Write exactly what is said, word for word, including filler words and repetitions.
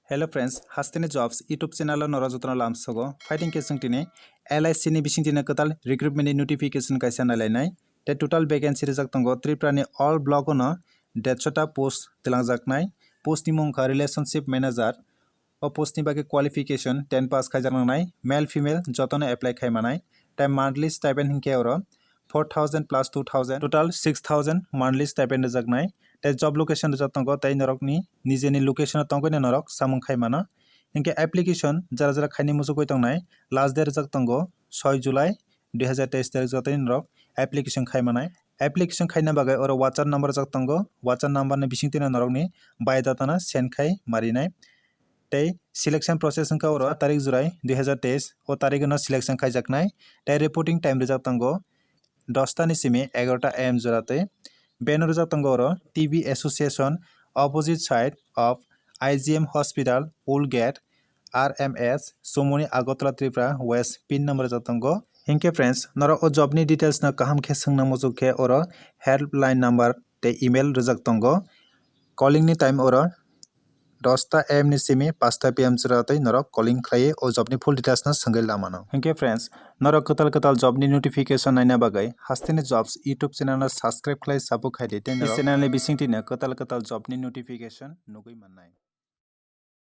Hello friends, Hasteni Jobs YouTube channel o norok jotono lamsogo. Fighting kesung tini L I C ni bising tini kwtal recruitment ni notification kaisa nailainai. Tei total vacancy rijak tongo Tripura ni all block o no dershota post twlangjaknai. Post ni mung kha Relationship Manager. O post ni bagwi qualification ten pass khaijak nangnai, male female jotono apply khai manai. Tei monthly stipend hinkhe oro four thousand plus two thousand, total six thousand monthly stipend rwjaknai. Tei job location rwjak tongo, tei norokni nijeni location o tongwi norok samung khai mano. Hinkhe application jara jara khaini muchugwi tongnai, last date rwjak tongo soi July dui hazar teis tarik jotoni norok application khai manai. Application khaina bagwi oro WhatsApp number rwjak tongo, WhatsApp number ni bisingtwi norokni biodata no send khai marinai. Tei selection process wngkha oro tarik July dui hazar teis o tarik no selection khaijaknai. Tei reporting time rwjak tongo dosta ni simi egarota A M jora twi. Venue rwjak tongo oro T V Association, opposite side of I G M Hospital, Old Gate, R M S, Sumoni, Agartala, Tripura, West, pin number rwjak tongo. Hinkhe friends, norok o job ni details no kaham khe swngna muchuk khe oro helpline number tei email rwjak tongo. Calling ni time oro dosta A M ni simi pasta P M jora twi norok calling khlaiwi o job ni full details no swngwi lamano. Hinkhe friends, norok kwtal kwtal job ni notification naina bagwi Hasteni Jobs YouTube channel no subscribe khlai support khai di tei norok channel ni bisingtwi no kwtal kwtal job ni notification nugwi mannai.